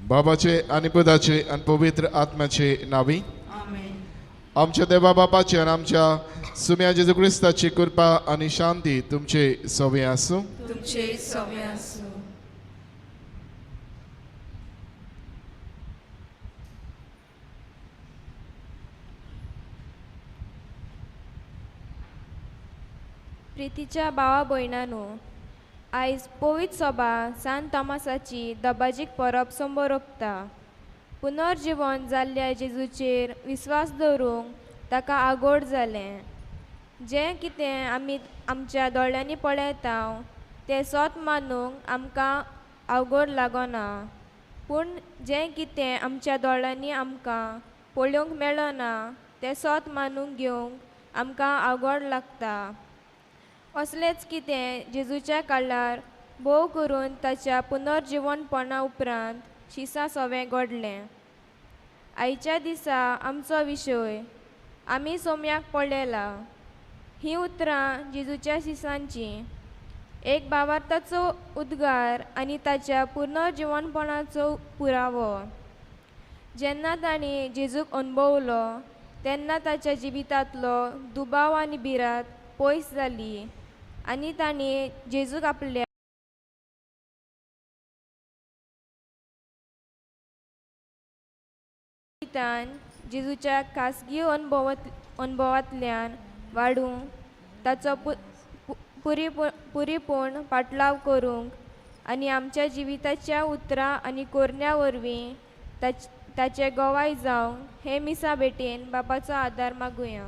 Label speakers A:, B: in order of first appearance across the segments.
A: बाबाचे आनी पुताचे आनी पवित्र आत्म्याचे नावी. आमच्या देवा बापाचे आनी आमच्या सुम्या जेजू क्रिस्ताची कृपा आनी शांती तुमचे सवे आसूं.
B: तुमचे सवे आसूं.
C: प्रितीच्या भावा भयणानो, आयज पवित्र सभा सान तोमासाची दबाजीक परब संबरोपता. पुनर्जिवन जाल्ल्या जेजूचेर विस्वास दवरूंक ताका आगोड जालें. जें कितें आमी आमच्या दोळ्यांनी पळयता तें सोत मानूंक आमकां अवघड लागना, पूण जें कितें आमच्या दोळ्यांनी आमकां पळोवंक मेळना तें सोत मानूंक घेवंक आमकां अवघड लागता. असलेंच कितें जेजूच्या काळार भोव करून ताच्या पुनर्जिवनपणा उपरांत शिसा सवें घडलें. आयच्या दिसा आमचो विशय आमी सोम्याक पळयला. हीं उतरां जेजूच्या शिसांचीं. एक भावार्थाचो उद्गार आनी ताच्या पुनर्जिवनपणाचो पुरावो. जेन्ना तांणी जेजूक अणभवलो तेन्ना ताच्या जिवितांतलो दुबाव आनी भिरांत पयस जाली आनी तांणी जेजूक आपल्या जिवितान जेजूच्या खासगी अणभवांतल्यान वाडूंक ताचो पुरीपूर्ण पाटलाव करूंक आनी आमच्या जिविताच्या उतरां आनी कोरण्या वरवीं ताचे गवाय जावंक हे मिसा भेटेन बापाचो आदार मागुया.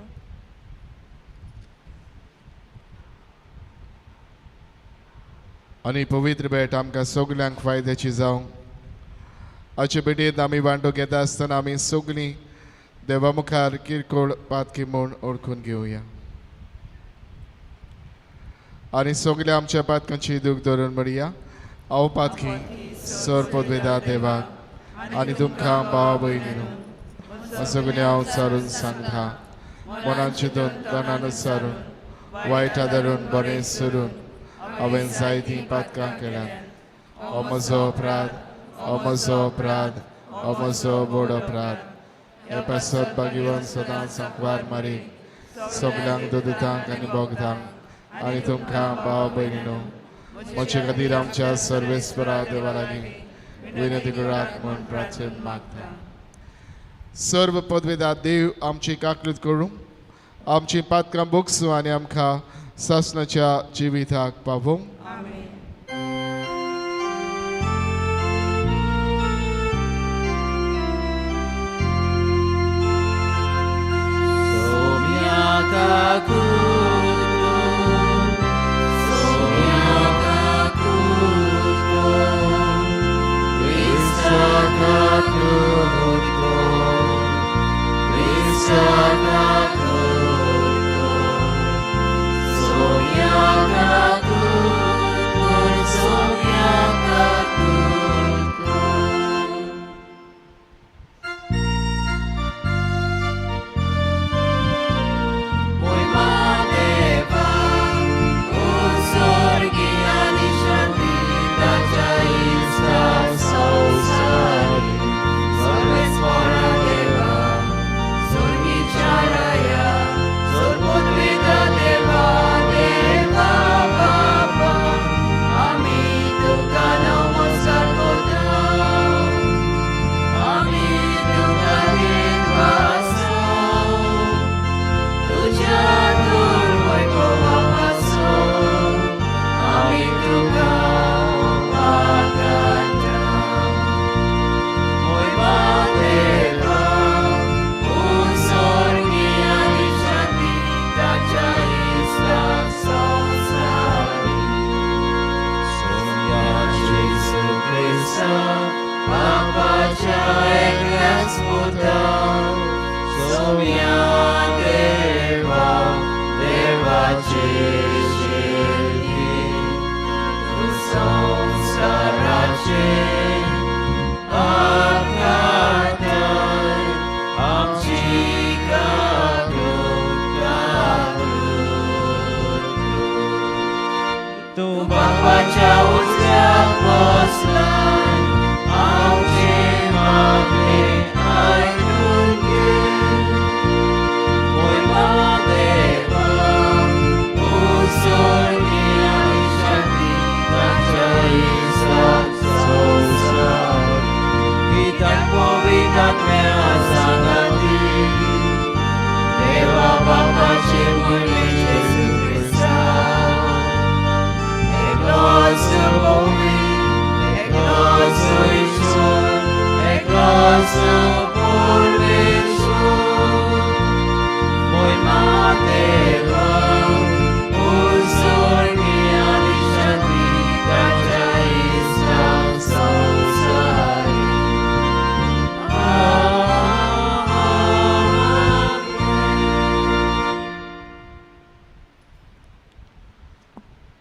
A: आनी पवित्र भेट आमकां सगल्यांक फायद्याची जावं. आजचे भेटेंत आमी वांटो घेता आसतना आमी सगलीं देवा मुखार किरकोळ पातकी म्हूण ओळखून घेवया आनी सगल्या आमच्या पातकांची दूख धरून म्हणया, हांव पातकी सर पदवेदा देवाक आनी तुमकां भाव भयणीनो सगळें हांव सारून सांगता, मनान चिंतून तणान सारून वायट धरून बरें सरून हांवें जायतीं पातकां केल्यात. हो म्हजो अपराध, हो म्हजो अपराध, हो म्हजो व्हड अपराध. हे पासत भाग्यवान सदांच सांकवार मारी सगल्यांक दुदतांक आनी भोगतांक आनी तुमकां भाव भयणीनो म्हजे खातीर आमच्या सर्वेस्परा देवा लागीं विनंती करात म्हूण प्रार्थना मागता. सर्व पदवेदा देव आमची काकलूत करूं, आमची पातकां बोगसूं आनी आमकां सासणाच्या जिविताक पावोवं.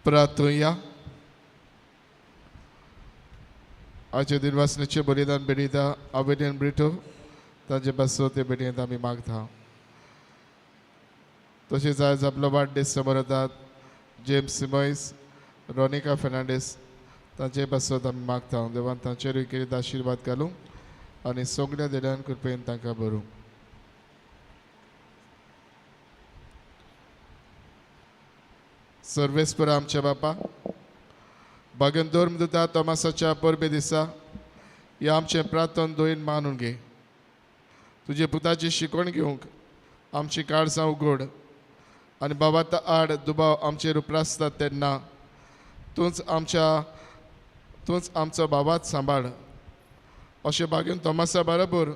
A: प्रार्थुया. आयच्या दिनवासनेचे बलिदान भेटयता आवेलियन ब्रिटो तांचे पासून ते भेटयेंत आमी मागता. तशेंच आयज आपलो वाडदीस समरतात जेम्स सिमोयस, रोनिका फेर्नांडीस तांचे पासत आमी मागता. देवान तांचेरूय कितें आशिर्वाद घालूं आनी सगल्या देड्यान कृपेन तांकां भरूं. सर्वेस्पर आमच्या बापा, बागेन धर्म दिता तोमासाच्या परबे दिसा ह्या आमचें प्रार्थन दोयन मानून घे. तुजे पुताची शिकवण घेवंक आमची काळजां उगड आनी बाबा आड दुबाव आमचेर उप्रासतात तेन्ना तूंच आमचो बाबाच सांबाळ. अशें बागेन तोमासा बरोबर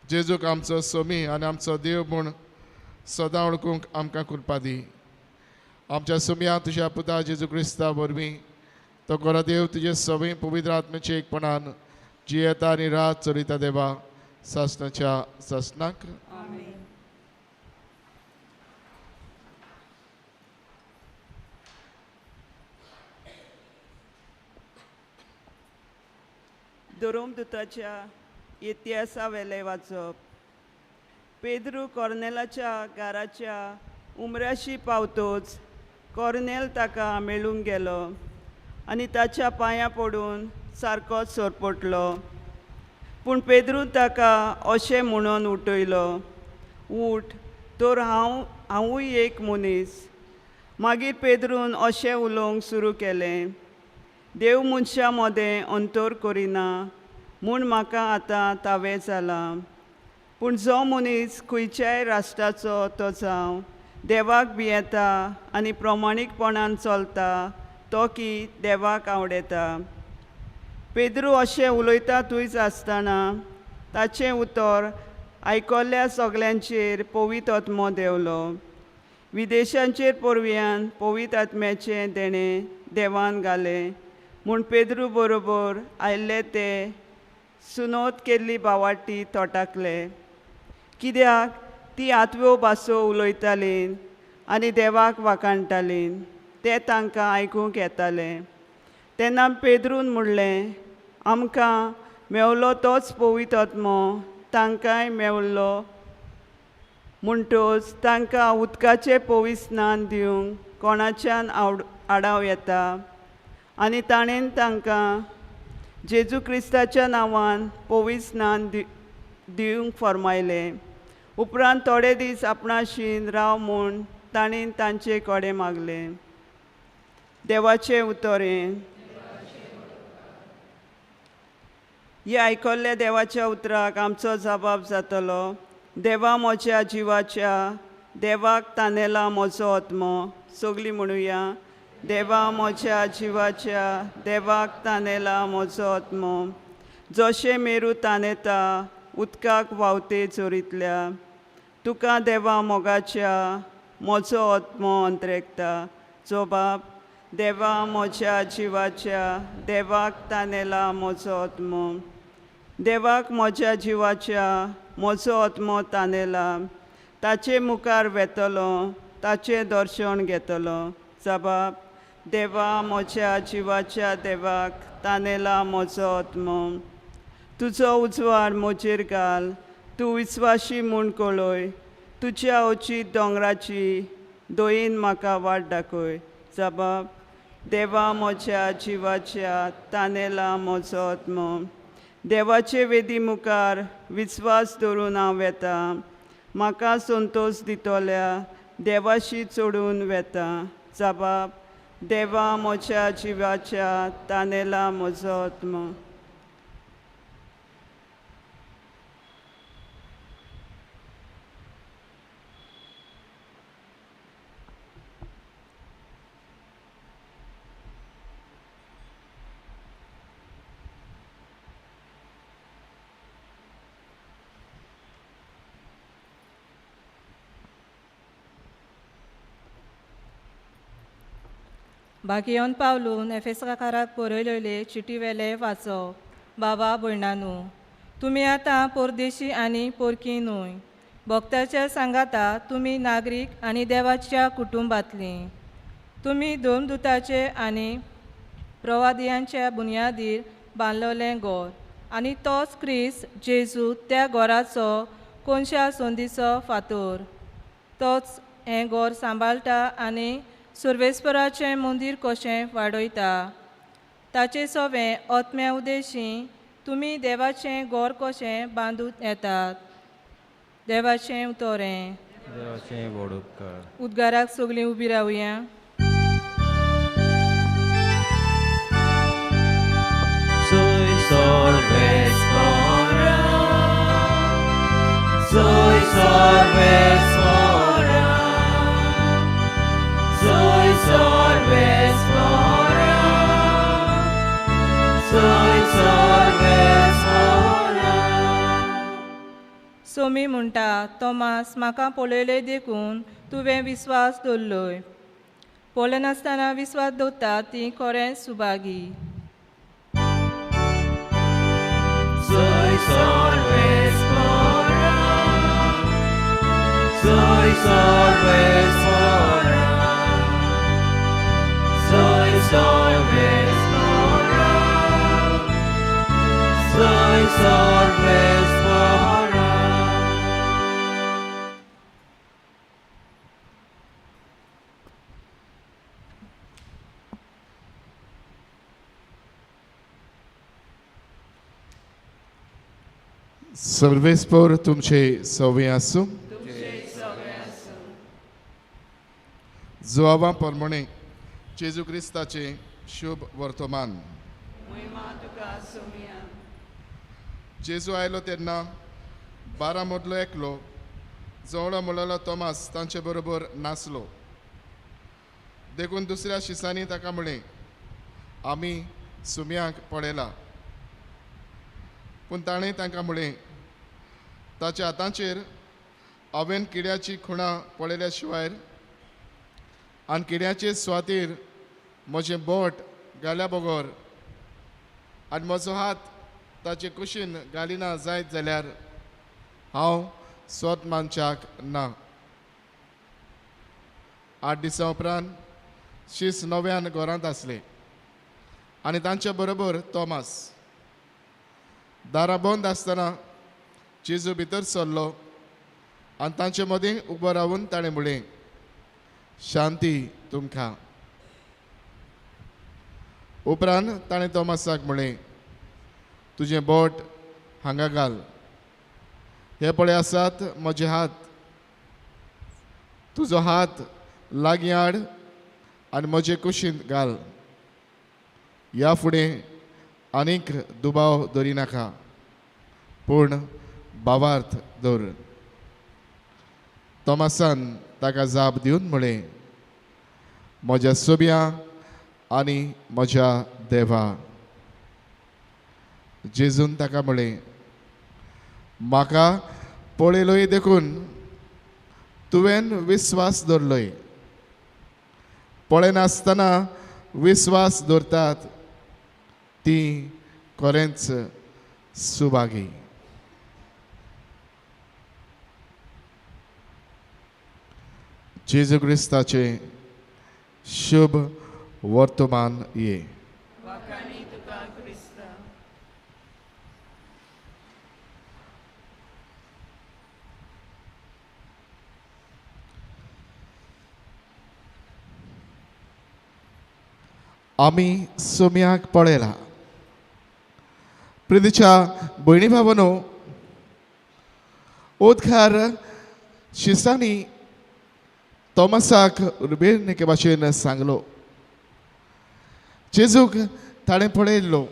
A: जेजूक आमचो सोमी आनी आमचो देव म्हूण सदां वळखूंक आमकां कृपा दी. आमच्या सोमया तुज्या पुता जेजू क्रिस्ता वरवीं तो गोरो देव तुजे सवय पवित्र आत्म्याचे एकपणान जियेता आनी रात चलयता देवा सासणाच्या सासणाक.
D: धर्मदूताच्या इतिहासावेलें वाचप. पेद्रू कॉर्नेलाच्या घराच्या उमऱ्याशी पावतोच कॉर्नेल ताका मेळूंक गेलो आनी ताच्या पांयां पडून सारकोच सरपटलो. पूण पेद्रून ताका अशें म्हणून उठयलो, उठ तर हांवूय एक मनीस. मागीर पेद्रून अशें उलोवंक सुरू केलें, देव मनशां मदें अंतर करिना म्हूण म्हाका आतां तावें जालां. पूण जो मनीस खंयच्याय राष्ट्राचो तो जावं देवाक भियेता आनी प्रमाणीकपणान चलता तो की देवाक आवडटा. पेद्रू अशें उलयता थंयच आसतना ताचें उतर आयकल्ल्या सगल्यांचेर पवित्र आत्मो देंवलो. विदेशांचेर पोरव्यान पवित्र आत्म्याचें देणें देवान घालें म्हूण पेद्रू बरोबर आयिल्ले ते सुनोत केल्ली बावाटी तोटाकले. कित्याक ती आत्व्यो भासो उलयतालीं आनी देवाक वाखाणटालीं तें तांकां आयकूंक येतालें. तेन्ना पेद्रून म्हणलें, आमकां मेवलो तोच पवित्र आत्मो तांकांय मेवल्लो म्हणटच तांकां उदकाचें पवित्र स्नान दिवंक कोणाच्यान आडाव येता. आनी ताणें तांकां जेजू क्रिस्ताच्या नांवान पवित्र स्नान दिवंक फर्मायलें. उपरांत थोडे दीस आपणाशीन राव म्हूण ताणें तांचे कडेन मागलें. देवाचें उतर हें. हे आयकल्ल्या देवाच्या उतराक आमचो जबाब जातलो. देवा म्हज्या जिवाच्या देवाक तानेला म्हजो आत्मो. सगलीं म्हणुया, देवा म्हज्या जिवाच्या देवाक तानेला म्हजो आत्मो. जशें मेरू तानेता उदकाक व्हांवते चोरीतल्या तुका देवा मोगाच्या म्हजो आत्मो अंतरेकता. जोबाब, देवा म्हज्या जिवाच्या देवाक तानेला म्हजो आत्मो. देवाक म्हज्या जिवाच्या म्हजो आत्मो तानेला. ताचे मुखार वेतलो ताचें दर्शन घेतलो. जबाब, देवा म्हज्या जिवाच्या देवाक तानेला म्हजो आत्मो. तुजो उजवाड म्हजेर घाल, तूं विस्वाशी म्हूण कळय. तुज्या अचीत दोंगराची दयेन म्हाका वाट दाखय. जबाब, देवा म्हज्या जिवाच्या तानेला म्हजो आत्मो. देवाचे वेदी मुखार विस्वास दवरून हांव वेता. म्हाका संतोश दितल्या देवाशी चडून वेता. जबाब, देवा म्हज्या जिवाच्या तानेला म्हजो आत्मो.
E: बागियोन पावलून एफेसकाराक बरयलेले चिटी वेले वाचो. बाबा भयणानू, तुमी आतां परदेशी आनी पोरकी न्हय, भक्ताच्या सांगाता तुमी नागरीक आनी देवाच्या कुटुंबांतलीं. तुमी धर्मदुताचे आनी प्रवादियांच्या बुन्यादीर बांदलोलें गोर आनी तोच क्रिस्त जेजू त्या गोराचो कोनशा संदीचो फातोर. तोच हें गोर सांबाळटा आनी सुर्वेस्पराचें मंदीर कशें वाडयता. ताचे सवें आत्म्या उदेशी तुमी देवाचें गोर कशें बांदून येतात. देवाचें उतोरें.
F: देवाचें व्हड उपकार.
E: उद्गाराक सगळीं उबी रावया.
F: Soy sorves mora, soy sorves mora, soy sorves mora, soy sorves mora.
E: Somi म्हणटा, तोमास म्हाका पळयलें देखून तुवें विस्वास दवरलोय. पळयनासतना विस्वास दवरता ती खरेंच Subhagi.
F: Soy sorves mora, soy sorves mora, soy sorves mora, soy sorves mora.
A: सर्वेस्पोर तुमचे सवे आसूं. जुआवा प्रमाणे जेजू क्रिस्ताचे शुभ वर्तमान.
D: मोहिमा तुका सोमिया.
A: जेजू आयलो तेन्ना 12 मदलो एकलो जवळो म्हणलेलो तोमास तांचे बरोबर नासलो. देखून दुसऱ्या शिसांनी ताका म्हळें, आमी सुम्याक पळयला. पूण ताणें तांकां म्हळें, ताच्या हातांचेर हांवें किड्याची खुणां पळयल्या शिवाय आनी किड्याचे सुवातेर म्हजें बोट घाल्या बगर आनी म्हजो हात ताचे कुशीन घालिना जायत जाल्यार हांव स्वत मानच्याक ना. 8 दिसां उपरांत शीस नव्यान घरांत आसले आनी तांचे बरोबर तोमास. दारां बंद आसतना जेजू भितर सरलो आनी तांचे मदीं उबो रावून ताणें म्हळें, शांती तुमकां. उपरांत ताणें तोमासाक म्हळें, तुजें बोट हांगा घाल, हे पळय आसात म्हजे हात, तुजो हात लागीं हाड आनी म्हजे कुशींत घाल. ह्या फुडें आनीक दुबाव दवरिनाका, पूण भावार्थ दवर. तोमासान ताका जाप दिवन म्हळें, म्हज्या सोब्या आनी म्हज्या देवा. जेजून ताका म्हळें, म्हाका पळयलोय देखून तुवें विस्वास दवरलोय. पळयनासतना विस्वास दवरतात ती खरेंच सुभागी. जेजू क्रिस्ताचें शुभ वर्तमान ये.
D: वाखाणी तुका क्रिस्ता.
A: आमी सोम्याक पळयला. प्रितीच्या भयणी भावानो, उदकार शिसांनी तोमासाक उर्बेन भाशेन सांगलो. जेजूक ताणें पळयल्लो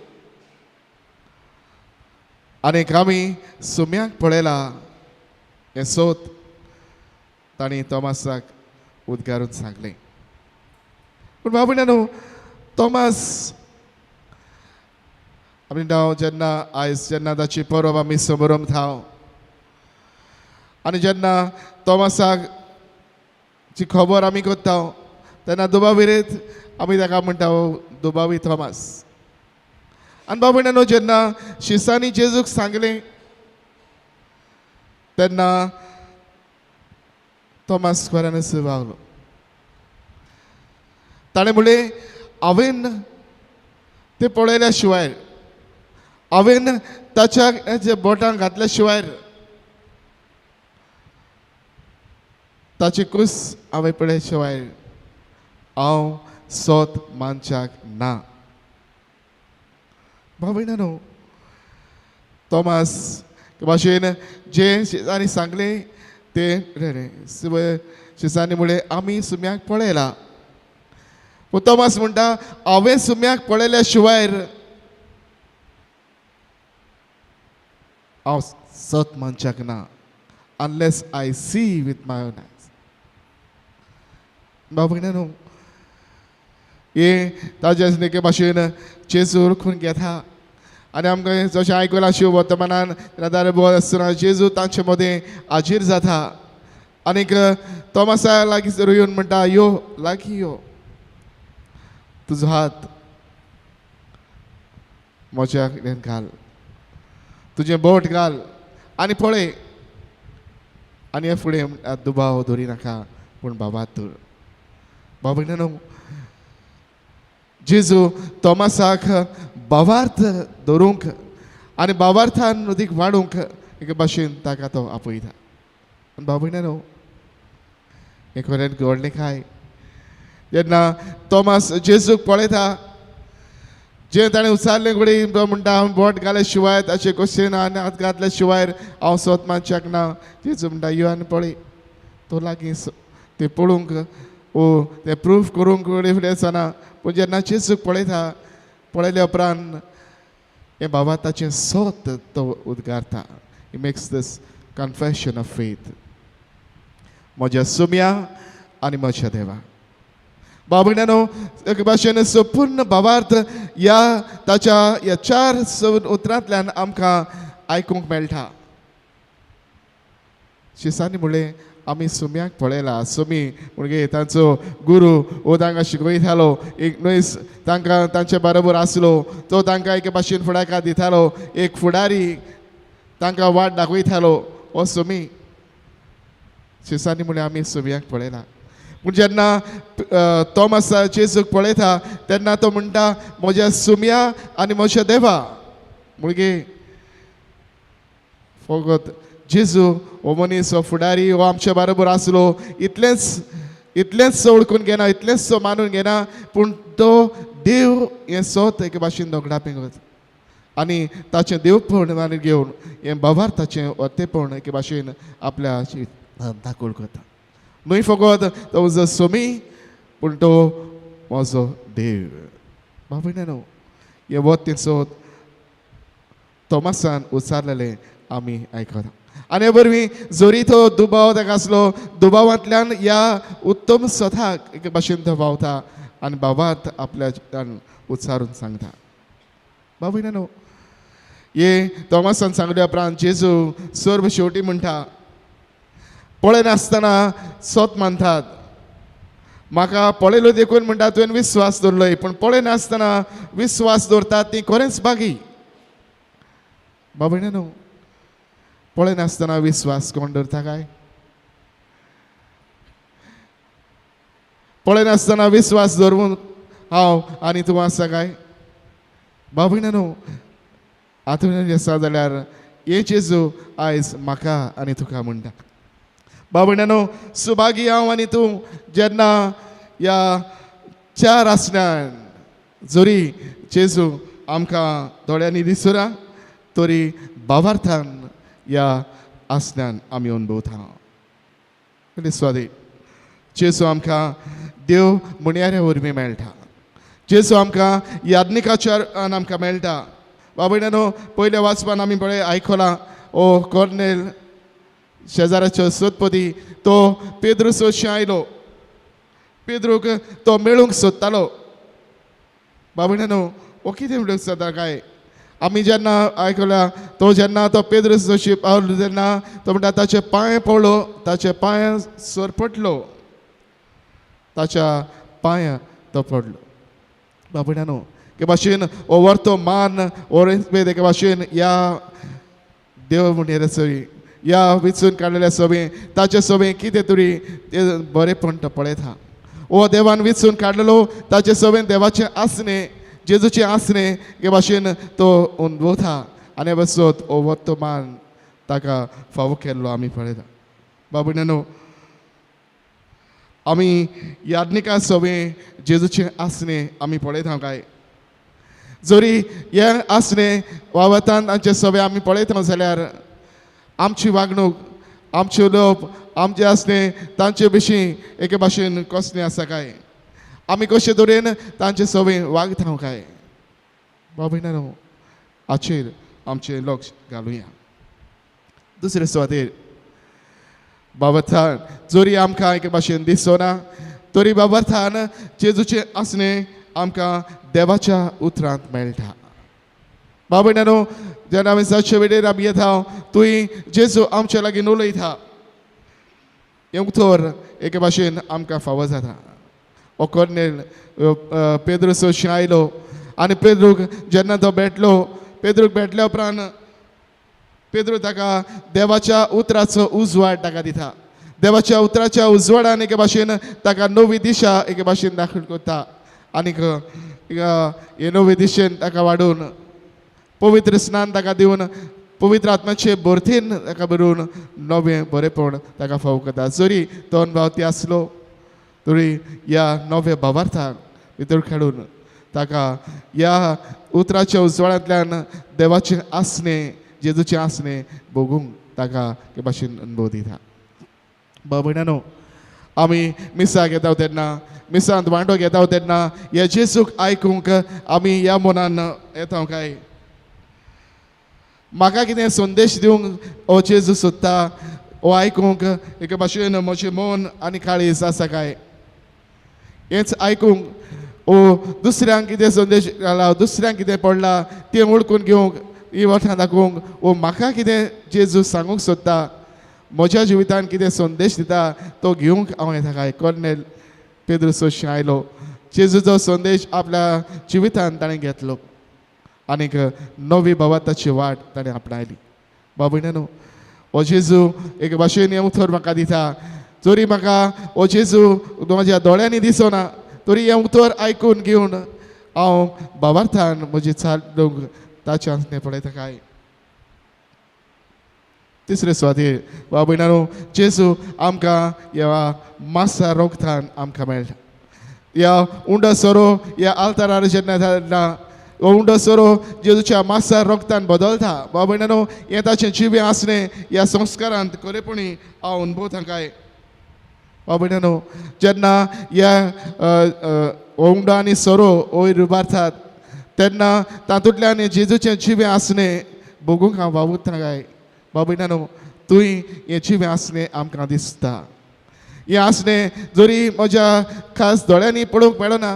A: आनीक आमी सुम्याक पळयला हें सोत तांणी तोमासाक उद्गारून सांगलें. पूण भाव भयणांनो, तोमास आमी नांव जेन्ना आयज जेन्ना ताची परब आमी समरंभ थाव आनी जेन्ना तोमासाक जी खबर आमी करता तेन्ना दुबाविरेत आमी ताका म्हणटा दुबावी थॉमास. आनी भाव भयणांनो, जेन्ना शिसांनी जेजूक सांगलें तेन्ना थॉमास खऱ्यानच वावलो. ताणें म्हणलें हांवें तें पळयल्या शिवाय, हांवें ताच्या बोटां घातल्या शिवाय, ताची कूस हांवें पळयल्या शिवाय हांव सोत मानच्याक ना. भाव भयणांनो, तोमास भाशेन जे शेजारी सांगलें तें शेजाऱ्यांनी म्हणलें आमी सुम्याक पळयला. पूण तोमास म्हणटा हांवें सुम्याक पळयल्या शिवाय हांव सत मानच्याक ना, unless I see with my own eyes. भाव भयणांनो, हे ताजे एके भाशेन जेजू ओळखून घेता आनी आमकां जशें आयकलां शिव वर्तमानान दार बोल आसतना जेजू तांचे मदें हाजीर जाता आनीक तोमासा लागीं येवन म्हणटा यो लागीं यो, तुजो हात म्हज्या कडेन घाल, तुजें बोट घाल आनी पळय, आनी हे फुडें दुबाव दवरी नाका पूण बाबा तर. बाबा भयणांनो, जेजू तोमासाक भावार्थ दवरूंक आनी भावार्थान अदीक वाडूंक एके भाशेन ताका तो आपयता. आनी भाव भयणांनो, हें खरें घडलें काय जेन्ना तोमास जेजूक पळयता, जें ताणें उचारलें घडये तो म्हणटा हांव बोट घाले शिवाय ताचे कशेन आनी हात घातले शिवाय हांव सोत मानच्याक ना. जेजू म्हणटा यो आनी पळय. तो लागीं तें पळोवंक ओ तें प्रूफ करूंक घडये फुडें वचना, पूण जेन्ना जेजूक पळयता, पळयल्या उपरांत हें बाबा ताचें सोत तो उद्गारता. He makes this confession of faith, म्हज्या सुम्या आनी म्हज्या देवा. भाव भयणांनो, एके भाशेन संपूर्ण भावार्थ ह्या ताच्या ह्या चार उतरांतल्यान आमकां आयकूंक मेळटा. शिसांनी म्हणलें आमी सुम्याक पळयला. सुमी म्हणजे तांचो गुरू हो तांकां शिकयतालो, एक न्हय तांकां तांचे बरोबर आसलो, तो तांकां एके भाशेन फुडाकार दितालो, एक फुडारी तांकां वाट दाखयतालो हो सुमी. शिसांनी म्हणलें आमी सुम्याक पळयला. पूण जेन्ना तोमास जेजूक पळयता तेन्ना तो म्हणटा म्हज्या सुम्या आनी म्हज्या देवा. म्हणजे फकत जेजू हो मनीस हो फुडारी हो आमच्या बरोबर आसलो इतलेंच इतलेंच वळखून घेना, इतलेंच मानून घेना, पूण तो देव हें सोत एके भाशेन दोगडापेंग वता आनी ताचें देवपण आनी घेवन हें भावार्थाचें वर्तेपण एके भाशेन आपल्या दाखोवल करता. न्हय फकत तो म्हजो सोमी पूण तो म्हजो देव. भाव भयणांनो, हें वत तें सोत तोमासान उचारलेलें आमी आयकता. आनी हे वरवीं जरी तो दुबाव ताका आसलो, दुबावांतल्यान ह्या उत्तम स्वताक एके भाशेन तो पावता आनी भावार्थ आपल्या उच्चारून सांगता. भाव भयणांनो, हे तोमासान सांगल्या उपरांत जेजू सर्व शेवटी म्हणटा पळयनासतना सोत मानतात, म्हाका पळयलो देखून म्हणटा तुवें विस्वास दवरलोय, पूण पळयनासतना विस्वास दवरतात ती खरेंच बागी. भाव भयणांनो, पळयनासतना विस्वास कोण दवरता काय? पळयनासतना विस्वास दवरून हांव आनी तूं आसा काय? भाव भयणांनो, आतां आसा जाल्यार हे जेजू आयज म्हाका आनी तुका म्हणटा. भाव भयणांनो, सुभागी हांव आनी तूं जेन्ना ह्या चार आसण्यान जरी जेजू आमकां दोळ्यांनी दिसना तरी भावार्थान ह्या आसण्यान आमी अनुभवता. स्वादी जेजू आमकां देव म्हणयाऱ्या वरवीं मेळटा, जेजू आमकां याज्ञिकाच्या आमकां मेळटा. भाव भयणांनो, पयल्या वाचपान आमी पळय आयकलां ओ कॉर्नेल शेजाराचो सोदपदी तो पेद्रू सोदशी आयलो, पेद्रूक तो मेळूंक सोदतालो. भाव भयणांनो, हो कितें म्हणूंक सोदता काय? आमी जेन्ना आयकल्या तो जेन्ना तो पेद्रू सोदशी पावलो तेन्ना तो म्हणटा ताचे पांय पडलो, ताचे पांय सरपटलो, ताच्या पांय तो पडलो. भाव भयणांनो, एके भाशेन हो वर्तो मान हो एके भाशेन ह्या देव म्हणिल्ले सवी ह्या विचून काडलेल्या सवी ताचे सवी कितें तरी ते बरेंपण तो पळयता. हो देवान विचून काडलेलो ताचे सवेन देवाचें आसणें जेजूचें आसणें हे भाशेन तो अनुभवता आनी बसत हो वर्तमान ताका फावो केल्लो आमी पळयता. बाबा आमी याज्ञिका सवें जेजूचें आसणें आमी पळयता काय जरी हें आसणें वावतान तांचे सवें आमी पळयता जाल्यार आमची वागणूक आमचें उलोवप आमचें आसणें तांचे विशीं एके भाशेन कसलें आसा काय आमी कशे तरेन तांचे सवें वागता काय. बाबा न्हू हाचेर आमचें लक्ष घालुया. दुसरे सुवातेर बाबाथान जरी आमकां एके भाशेन दिसना तरी बाबाथान जेजूचें आसणें आमकां देवाच्या उतरांत मेळटा. बाबा न्हू जेन्ना आमी सातशे वेळेर आमी येता तुंय जेजू आमच्या लागीं उलयता हें उतर एके भाशेन आमकां फावो जाता. हो कोर्नेल पेद्रू सोशी आयलो आनी पेद्रूक जेन्ना तो भेटलो पेद्रूक भेटल्या उपरांत पेद्रू ताका देवाच्या उतराचो उजवाड ताका दिता. देवाच्या उतराच्या उजवाडान एके भाशेन ताका नवी दिशा एके भाशेन दाखल करता आनीक हे नवे दिशेन ताका वाडोवन पवित्र स्नान ताका दिवन पवित्र आत्माचे भरतीन ताका बरोवन नवें बरेपण ताका फावो करता. जरी तो अणभव ती आसलो तरी ह्या नव्या भावार्थाक भितर काडून ताका ह्या उतराच्या उजवाडांतल्यान देवाचें आसणें जेजूचें आसणें भोगूंक ताका हे भाशेन अनुभव दिता. बाबा आमी मिसाक येता तेन्ना मिसांत वांटो घेता तेन्ना ह्या जेजूक आयकूंक आमी ह्या मनान येता काय म्हाका कितें संदेश दिवंक हो जेजू सोदता हो आयकूंक एके भाशेन म्हजें मन आनी काळीज आसा काय हेंच आयकूंक ओ दुसऱ्यांक कितें संदेश घाला दुसऱ्यांक कितें पडला तें वळखून घेवंक ही वठां दाखोवंक ओ म्हाका कितें जेजू सांगूंक सोदता म्हज्या जिवितान कितें संदेश दिता तो घेवंक हांव येता काय. कोर्नेल पेद्रू सोशी आयलो जेजूचो संदेश आपल्या जिवितान ताणें घेतलो आनीक नवी भावार्थाची वाट ताणें आपणायली. बाबा न्हू हो जेजू एक भाशेन हें उतर म्हाका दिता जरी म्हाका हो जेजू म्हज्या दोळ्यांनी दिसना तरी हें उतर आयकून घेवन हांव भावार्थान म्हजी चालूंक ताचें आसणें पळयता काय. तिसरे सुवातेर बाबा न्हू जेजू आमकां ह्या मासा रोगतान आमकां मेळटा. ह्या उंडो सोरो ह्या आल्तारार जेन्ना तेन्ना हो उंडो सोरो जेजूच्या मासा रोगतान बदलता. बाबा न्हू हें ताचें जिवें आसणें ह्या संस्कारांत खरेपणी हांव अनुभवता काय. बाबा न्हू जेन्ना ह्या उंडो आनी सोरो वयर उबारतात तेन्ना तातूंतल्यान जेजूचें जिवें आसणें भोगूंक हांव वावुरता काय. बाबा न्हू तुंय हें जिवें आसणें आमकां दिसता. हें आसणें जरी म्हज्या खास दोळ्यांनी पळोवंक मेळना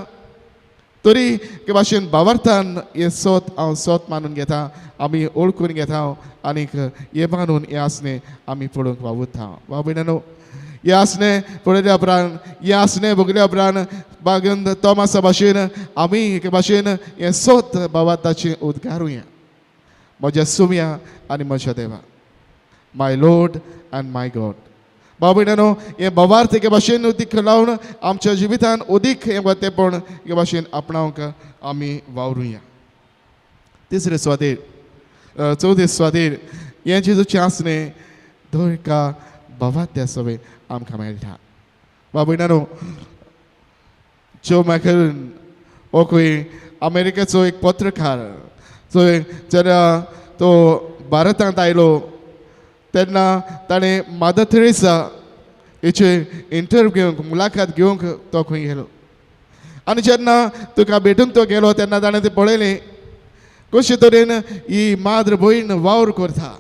A: तरी एके भाशेन भावार्थान हें सोत हांव सोत मानून घेता आमी वळखून घेता आनीक हें मानून हें आसणें आमी पळोवंक वावुरता. बाबा न्हू हें आसणें पळयल्या उपरांत हें आसणें भोगल्या उपरांत बागन तोमासा भाशेन आमी एके भाशेन हें सोत भावार्थाचें उद्गारुया. म्हज्या सुम्या आनी म्हज्या देवा, my Lord and my God. बाबा न्हू हें भावार्थ एके भाशेन उदीक लावन आमच्या जिवितान उदीक हें वतेपण एके भाशेन आपणावंक आमी वावरुया. तिसरे सुवातेर चवथे सुवातेर हें जेजूचें आसणें दर एका भावार्थ्या सवें आमकां मेळटा. बाबा न्हू जो मॅकलन हो खंय अमेरिकेचो एक पत्रकार जो जेन्ना तो भारतांत आयलो तेन्ना ताणें मादर तेरेसा हेचे इंटरव्यू घेवंक मुलाखत घेवंक तो खंय गेलो आनी जेन्ना तुका भेटूंक तो गेलो तेन्ना ताणें तें पळयलें कशे तरेन ही माद्र भयण वावर करता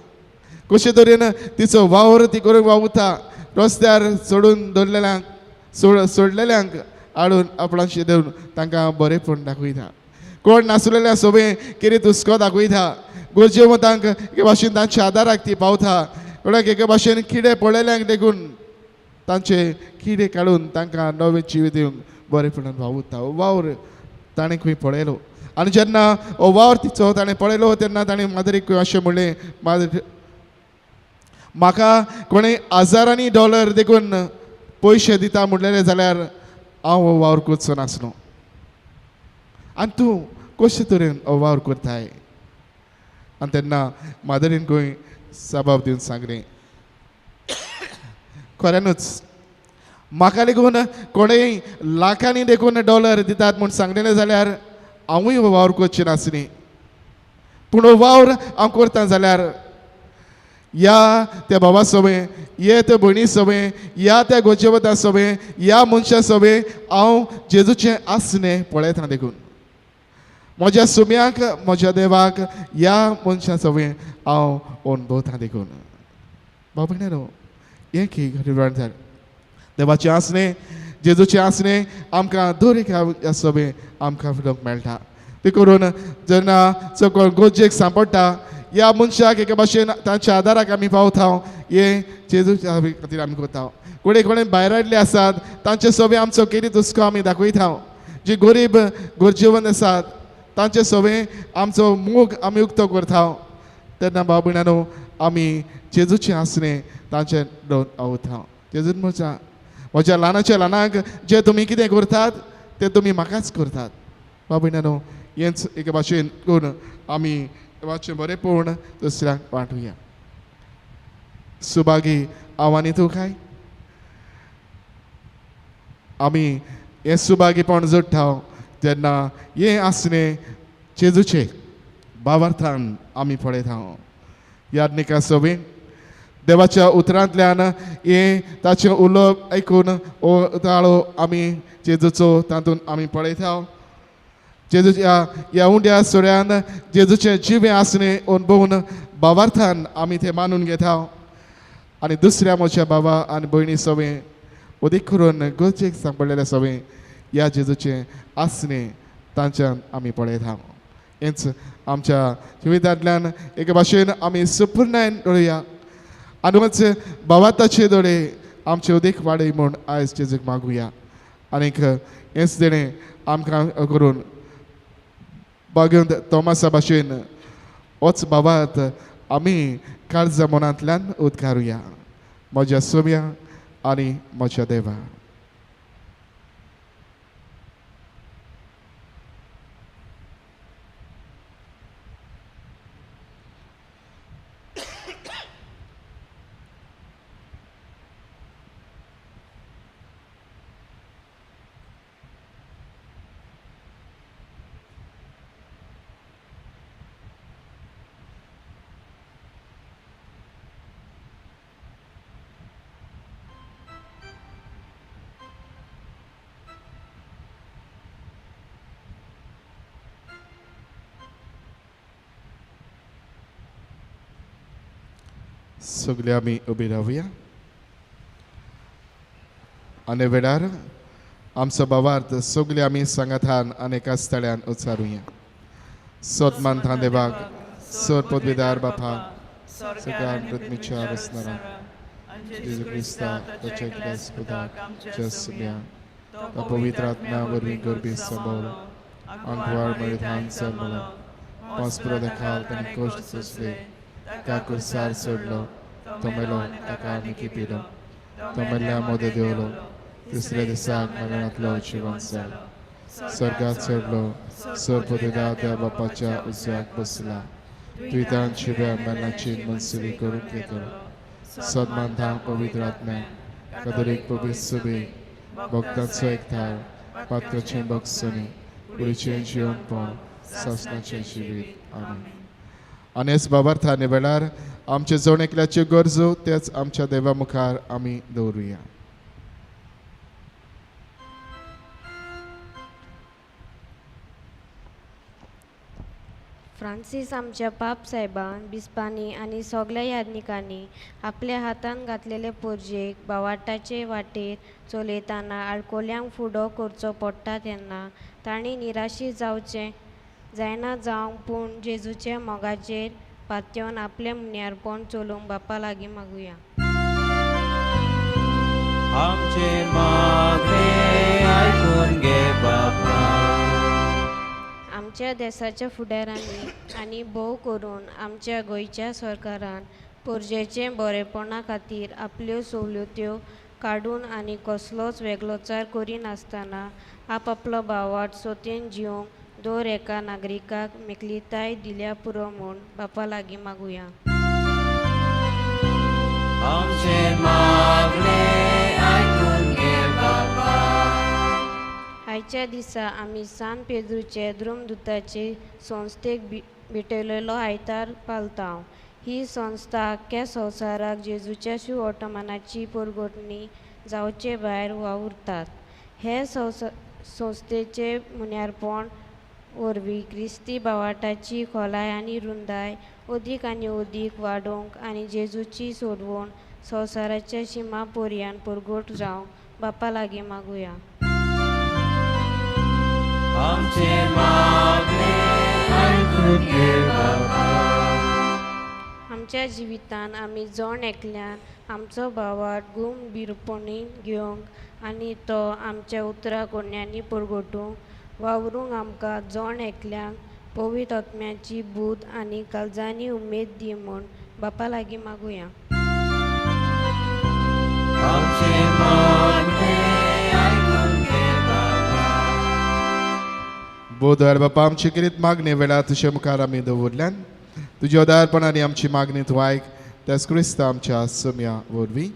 A: कशे तरेन तिचो वावर ती करूंक वावुरता रस्त्यार सोडून दवरलेल्यांक सोडलेल्यांक हाडून आपणाशी दिवन तांकां बरेपण दाखयता कोण नासलेल्या सोबें कितें हुस्को दाखयता गरजेवंतांक एके भाशेन तांच्या आदाराक ती पावता कोणाक एके भाशेन किडे पळयल्यांक देखून तांचे किडे काडून तांकां नवें जिवीत दिवंक बरेपणान वावुरता. वावर ताणें खंय पळयलो आनी जेन्ना हो वावर तिचो ताणें पळयलो तेन्ना ताणें मादरीक अशें म्हणलें, मादर म्हाका कोणें हजारांनी डॉलर देखून पयशे दिता म्हणलेले जाल्यार हांव हो वावर करचो नासलो आनी तूं कशे तरेन हो वावर करताय. आनी तेन्ना मादरीन खंय जबाब दिवन सांगलें, खऱ्यानूच म्हाका लेगून कोणेय लाखांनी देखून डॉलर दितात म्हूण सांगलेलें जाल्यार हांवूय हो वावर करचें नासली, पूण हो वावर हांव करता जाल्यार या त्या बाबा सोबें, ये त्या भयणी सोबें, या त्या गोजेवता सोबें, या मनशा सोबें हांव जेजूचें आसणें पळयता देखून म्हज्या सुम्याक म्हज्या देवाक ह्या मनशा सोबें हांव अणभवता देखून. बाबा न्हू हें की घडीवाण जालें देवाचें आसणें जेजूचें आसणें आमकां दर एका सोबें आमकां फिरोवंक मेळटा. ते करून जेन्ना चोकोळ गरजेक सांपडटा ह्या मनशाक एके भाशेन तांच्या आदाराक आमी पावता, हें जेजूच्या खातीर आमी करता. कोणे कोणे भायर आयिल्ले आसात तांचे सोबें आमचो केरी हुस्को आमी दाखयता. जी गरीब गरजेवंत आसात तांचे सोबें आमचो मोग आमी उक्तो करता. तेन्ना भाव भयणांनो आमी जेजूचें आसणें तांचे दोन आवता. जेजून म्हज्या म्हज्या ल्हानाच्या ल्हानाक जे तुमी कितें करतात तें तुमी म्हाकाच करतात. भाव भयणांनो हेंच एके भाशेन करून आमी देवाचें बरेंपण दुसऱ्यांक वांटुया. सुभागी हांव आनी तूं काय आमी हें सुभागीपण जोडटा जेन्ना हें आसणें जेजूचें भावार्थान आमी पळयता. यादनिका सोबी देवाच्या उतरांतल्यान हें ताचें उलोवप आयकून हो ताळो आमी जेजूचो तातूंत आमी पळयता. जेजूच्या ह्या उंड्या सुऱ्यान जेजूचें जिवें आसणें अणभवून भावार्थान आमी तें मानून घेता आनी दुसऱ्या म्हज्या बाबा आनी भयणी सोबें अदीक करून गरजेक सांपडलेल्या सोबें ह्या जेजूचें आसणें तांच्यान आमी पळयता. हेंच आमच्या जिवितांतल्यान एके भाशेन आमी सुपुर्णायन डोळया आनी वच भावार्थाचे दोळे आमचे अदीक वाडय म्हूण आयज जेजूक मागुया. आनीक हेंच देणें आमकां करून बागेवन तोमासा भाशेन होच भावार्थ आमी काळजा मनांतल्यान उदकारुया. म्हज्या सोम्या आनी म्हज्या देवा. सगळे आमी उबी रावया आनी वेळार आमचो भावार्थ सगळे आमी सांगातान आनी एका स्थळ्यान उच्चारुया. सोदमान थान देवाक सर पदवीदार बापा सगळ्या पृथ्वीच्या रचणारा जेजू क्रिस्ता ताच्या एकल्याच पुताक आमच्या सुम्या तो पवित्र आत्म्या वरवीं गर्भी संभवलो अंकवार मरिधान जल्मलो पांच पुरो ताणें कश्ट सोंसले त्या कुर्सार सोडलो तो मेलो ताका आमी पिलो तो मेल्ल्या मोदे देवलो तिसऱ्या दिसाक मरणांतलो जिवन जालो स्वर्गात चडलो सर पदवीदार त्या बापाच्या उजव्याक बसला तुयतान शिव्या मरणाची मनसुरी करून घेतलो सदमान धाम पवित्र आत्म्या कादरीक पवित्र सुबे भक्तांचो एकठांय पात्राचें भक्सणी कुडीचें जिवनपण सासणाचें जिवीत. आमेन. आनी हेच बाबार्थाने वेळार आमचे जण एकल्याच्यो गरजो तेच आमच्या देवा मुखार आमी दवरुया.
G: फ्रांसीस आमच्या पाप साहेबान बिस्पांनी आनी सगल्या याज्ञिकांनी आपल्या हातान घातलेले पोरजेक बावाटाचे वाटेर चलयतना आडकोल्यांक फुडो करचो पडटा तेन्ना तांणी निराशी जावचें जायना जावंक पूण जेजूच्या मोगाचेर पातयेवन आपलें मुन्यारपण चलोवंक बापा लागीं मागुया.
F: आमचे मागणें आयकून घे बापा.
G: आमच्या देसाच्या फुडारांनी आनी भोव करून आमच्या गोंयच्या सरकारान पोरजेचें बरेपणा खातीर आपल्यो सवलत्यो काडून आनी कसलोच वेगळोचार करिनासतना आपआपलो भावार्थ सोतेन जिवंक दर एका नागरिकाक मेकळीताय दिल्या पुरो म्हूण बापा लागीं मागुया.
F: आमचे मागणे आयकून घे बापा.
G: आयच्या दिसा आमी सान पेद्रूचे द्रुमदुताचे संस्थेक भेटयलेलो आयतार पालता. ही संस्था आख्ख्या संवसाराक जेजूच्या शिवोटमानाची परगटणी जावचे भायर वावुरतात. हे संस्थेचे मुन्यारपण वरवीं क्रिस्ती भावाटाची खोलाय आनी रुंदाय अदीक आनी अदीक वाडोवंक आनी जेजूची सोडवण संवसाराच्या शिमा पर्यान परगट जावंक बापा लागीं मागुया.
F: आमचे मागणे आयकून घे बापा.
G: आमच्या जिवितान आमी जण एकल्यान आमचो भावार्थ गंभीरपणी घेवंक आनी तो आमच्या उतरां कोण्यांनी परगटूंक वावरूंक आमकां जण एकल्यांक पवित्र आत्म्याची बूद आनी काळजांनी उमेद दी म्हूण बापा लागीं मागुया.
F: आमचे मागणे आयकून घे बापा.
A: बोधर बापा आमची किरीत मागणी वेळार तुजे मुखार आमी दवरल्यान तुज्या उदारपणान आमची मागणी तूं आयक त्याच क्रिस्ता आमच्या सम्या वरवीं.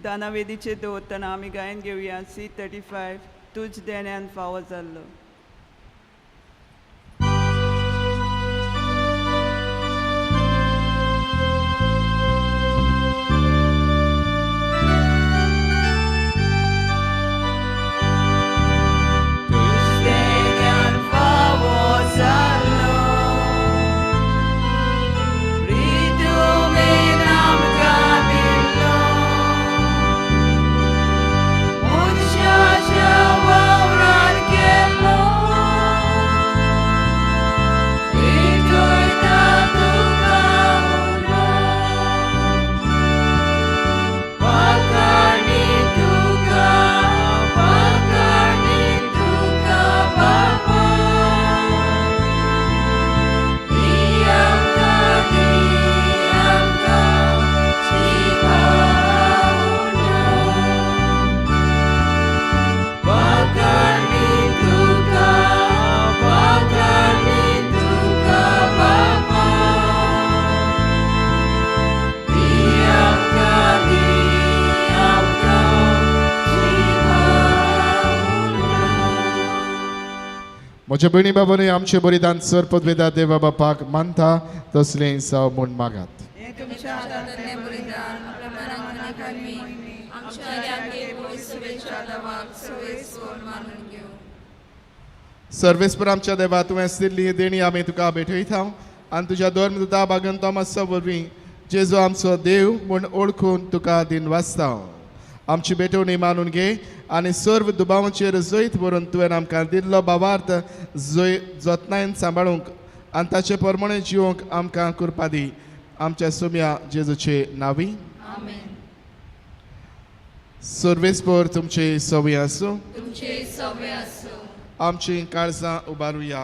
D: दानावेदीचे दवरतना आमी गायन घेवया C35 तुज देण्यान फावो जाल्लो. म्हज्या भयणी बाबांनी आमचे बलिदान सर पदवेदा देवा बापाक मानता तसलें जावं म्हूण मागात. सर्वेस्पर आमच्या देवा तुवें दिल्ली देणी आमी तुका भेटयता आनी तुज्या धर्मदुता बागन तोमासा वरवीं जेजू आमचो देव म्हूण ओळखून तुका दिन वाचता. आमची भेटवणी मानून घे आनी सर्व दुबावांचेर जैत व्हरून तुवें आमकां दिल्लो भावार्थ जतनायन सांबाळूंक आनी ताचे प्रमाणे जिवंक आमकां कृपा दी. आमच्या सुम्या जेजूचे नावी. सर्वेस्पर तुमचे सवय आसूं. आमची काळजां उबारुया.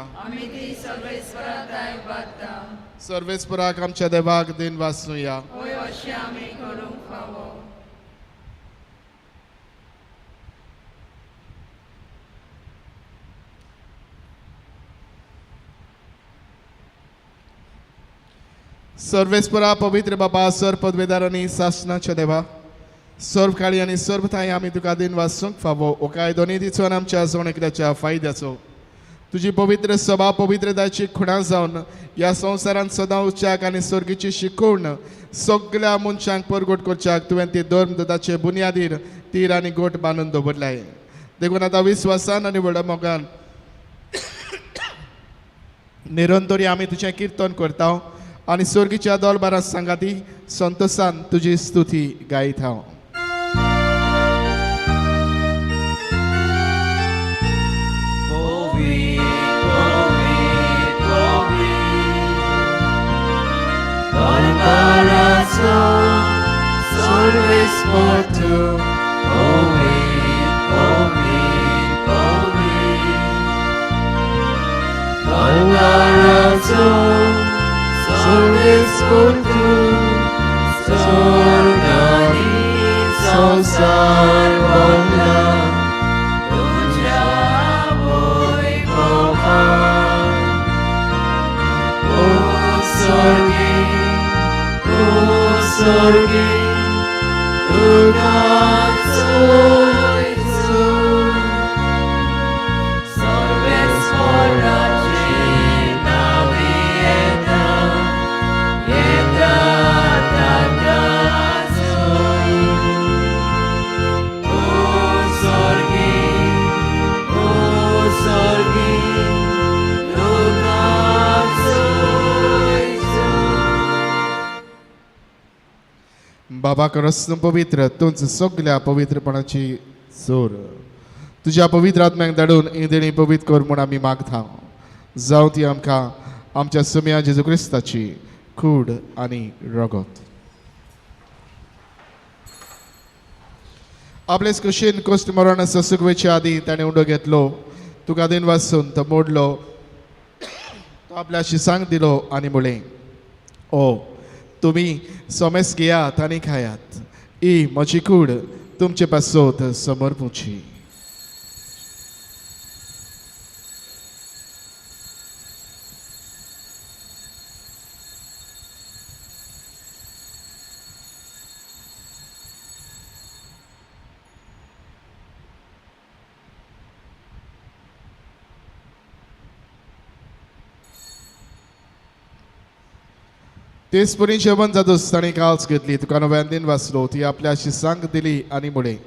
D: सर्वेस्पराक आमच्या देवाक दिन वाचुया. सर्वेस्परा पवित्र बाबा सर पदवेदार आनी सासनाच्या देवा सर्व काळी आनी सर्व ठांय आमी तुका दिन वाचूंक फावो ओ कायदो नितीचो आनी आमच्या जण एकल्याच्या फायद्याचो. तुजी पवित्र सभा पवित्रताची खुणा जावन ह्या संवसारांत सदां उच्चाक आनी सर्गीची शिकवण सगळ्या मनशांक परगट करच्याक तुवें ती धर्मदुताचे बुन्यादीर तीर आनी गोट बांदून दवरलाय. देखून आतां विस्वासान आनी व्हडा मोगान निरंतरी आमी तुजें किर्तन करता आनी स्वर्गीच्या दरबारांत सांगाती संतोसान तुजी स्तुती गायत हांव.
F: Service for two.
A: संवसार भोंवला
F: तुज्या वैभवान. ओ स्वर्गी, ओ स्वर्गी, तुका चोयचो. सर्वेस्पराचे नांवी येता, येता ताका जोय. ओ स्वर्गी, ओ स्वर्गी, तुका चोयचो.
A: बाबा करस तूं पवित्र, तूंच सगल्या पवित्रपणाची जोर. तुज्या पवित्र आत्म्याक धाडून ही देणी पवित्र कर म्हूण आमी मागता. जावं ती आमकां आमच्या सुम्या जेजू क्रिस्ताची कूड आनी रगत. आपलेच कुशीन कोश्ट मरण ससूक वयचे आदीं ताणें उंडो घेतलो, तुका दिन वासून तो मोडलो, तो आपल्या शिसांक दिलो आनी म्हणलें, ओ तुमी सोमेस घेयात आनी खायात, ही म्हजी कूड तुमचे पासत समर्पूची. तेच परी जेवण जातूच ताणें काल्स घेतली, तुका नव्यान दिन वाचलो, ती आपल्या शिसांक दिली आनी म्हणलें,